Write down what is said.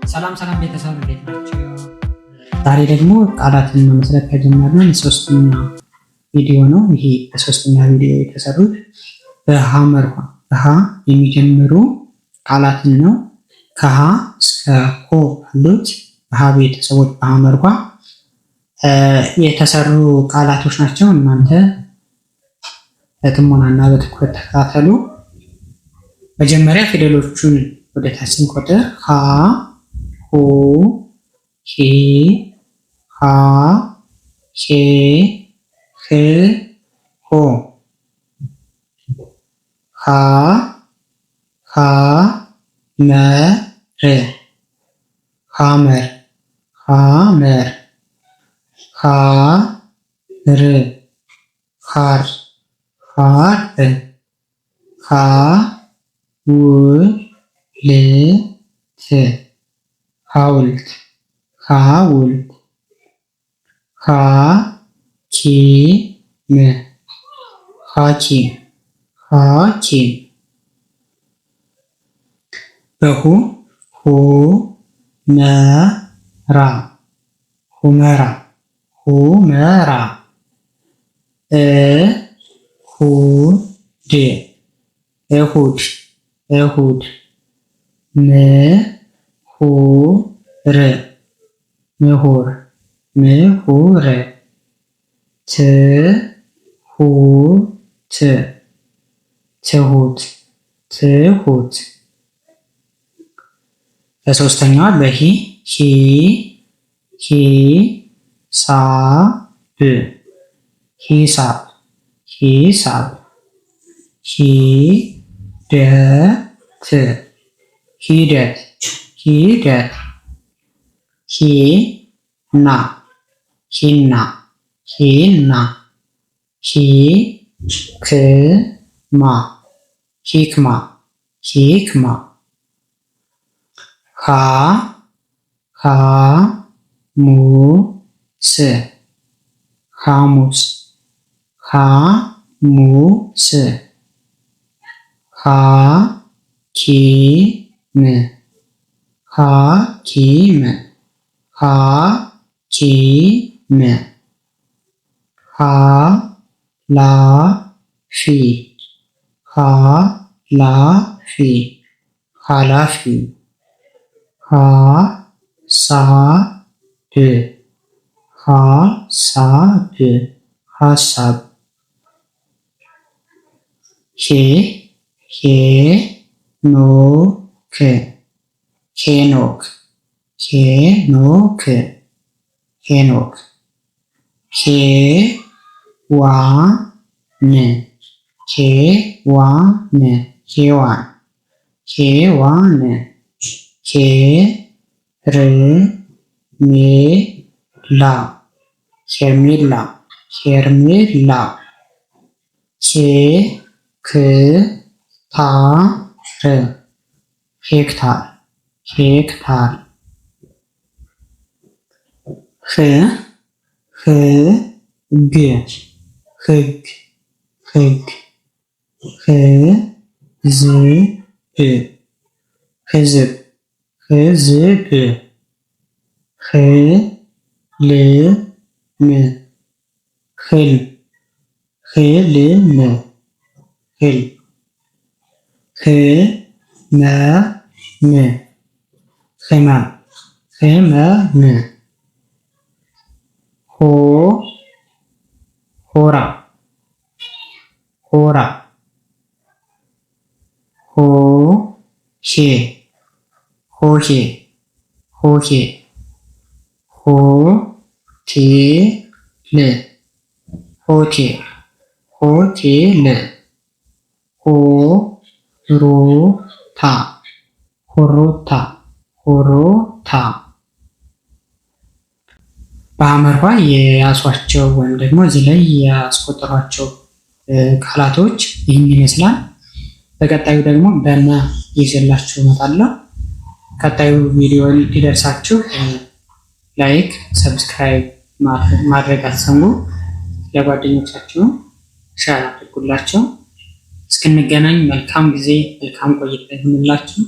ሰላም ሰላም ቤተሰብ እንዴት ናቸው? ዛሬ ደግሞ ቃላትን መመስረት ከጀመርን ሶስተኛ ቪዲዮ ነው። ይሄ በሶስተኛ ቪዲዮ የተሰሩት በሐመር በሀ የሚጀምሩ ቃላትን ነው። ከሀ እስከ ሆ ያሉት በሀ ቤተሰቦች በሐመር የተሰሩ ቃላቶች ናቸው። እናንተ በጥሞናና በትኩረት ተከታተሉ። መጀመሪያ ፊደሎቹን ወደ ታች ስንቆጥር ሀ፣ ሁ፣ ሂ፣ ሃ፣ ሄ፣ ህ፣ ሆ። ሀ፣ ሃ፣ መ፣ ር፣ ሐመር፣ ሐመር፣ ሃ፣ ር፣ ሐር፣ ሐር፣ ሃ፣ ው፣ ል፣ ት፣ ሐውልት፣ ሐውልት፣ ሃ፣ ኪ፣ ም፣ ሐኪም፣ ሐኪም። በሁ፣ ሁ፣ መ፣ ራ፣ ሁመራ፣ ሁመራ፣ እ፣ ሁ፣ ድ፣ እሁድ፣ እሁድ፣ ም፣ ሁ፣ ር፣ ምሁር፣ ምሁር፣ ት፣ ሁ፣ ት፣ ትሁት፣ ትሁት። በሶስተኛዋ በሂ፣ ሂ፣ ሂ፣ ሳ፣ ብ፣ ሂሳብ፣ ሂሳብ፣ ሂ፣ ደ፣ ት፣ ሂደት፣ ሂደት፣ ሂ፣ ና፣ ሂና፣ ሂና፣ ሂ፣ ክ፣ ማ፣ ሂክማ፣ ሂክማ፣ ሃ፣ ሃ፣ ሙ፣ ስ፣ ሐሙስ፣ ሃ፣ ሙ፣ ስ፣ ሃ፣ ኪ፣ ም፣ ሃ፣ ኪ፣ ም፣ ሃ፣ ኪ፣ ም፣ ሃ፣ ላ፣ ፊ፣ ሃ፣ ላ፣ ፊ፣ ኃላፊ፣ ሃ፣ ሳ፣ ብ፣ ሃ፣ ሳ፣ ብ፣ ሐሳብ፣ ሄ፣ ሄ፣ ኖ፣ ክ፣ ሄኖክ፣ ሄኖክ፣ ሄኖክ፣ ሄ፣ ዋ፣ ን፣ ሄ፣ ዋ፣ ን፣ ሔዋን፣ ሔዋን፣ ሄ፣ ር፣ ሜ፣ ላ፣ ሄርሜላ፣ ሄርሜላ፣ ሄ፣ ክ፣ ታ፣ ር፣ ሄክታር፣ ሄክታር፣ ህ፣ ህ፣ ግ፣ ህግ፣ ህግ፣ ህ፣ ዝ፣ ብ፣ ህዝብ፣ ህዝብ፣ ህ፣ ል፣ ም፣ ህልም፣ ህልም፣ ህልም፣ ህ፣ መ፣ ም፣ ህመም፣ ህመም፣ ሆ፣ ሆራ፣ ሆራ፣ ሆ፣ ሄ፣ ሆሄ፣ ሆሄ፣ ሆ፣ ቴ፣ ል፣ ሆቴል፣ ሆቴል፣ ሆ፣ ሮ፣ ታ፣ ሆሮታ፣ ሆሮታ። በሐመርኋ የያዟቸው ወይም ደግሞ እዚህ ላይ ያስቆጠሯቸው ቃላቶች ይህን ይመስላል። በቀጣዩ ደግሞ በመ ይዤላችሁ እመጣለሁ። ቀጣዩ ቪዲዮ እንዲደርሳችሁ like፣ subscribe ማድረግ አትዘንጉ። ለጓደኞቻችሁ share አድርጉላቸው። እስክንገናኝ መልካም ጊዜ፣ መልካም ቆይታ ይሁንላችሁ።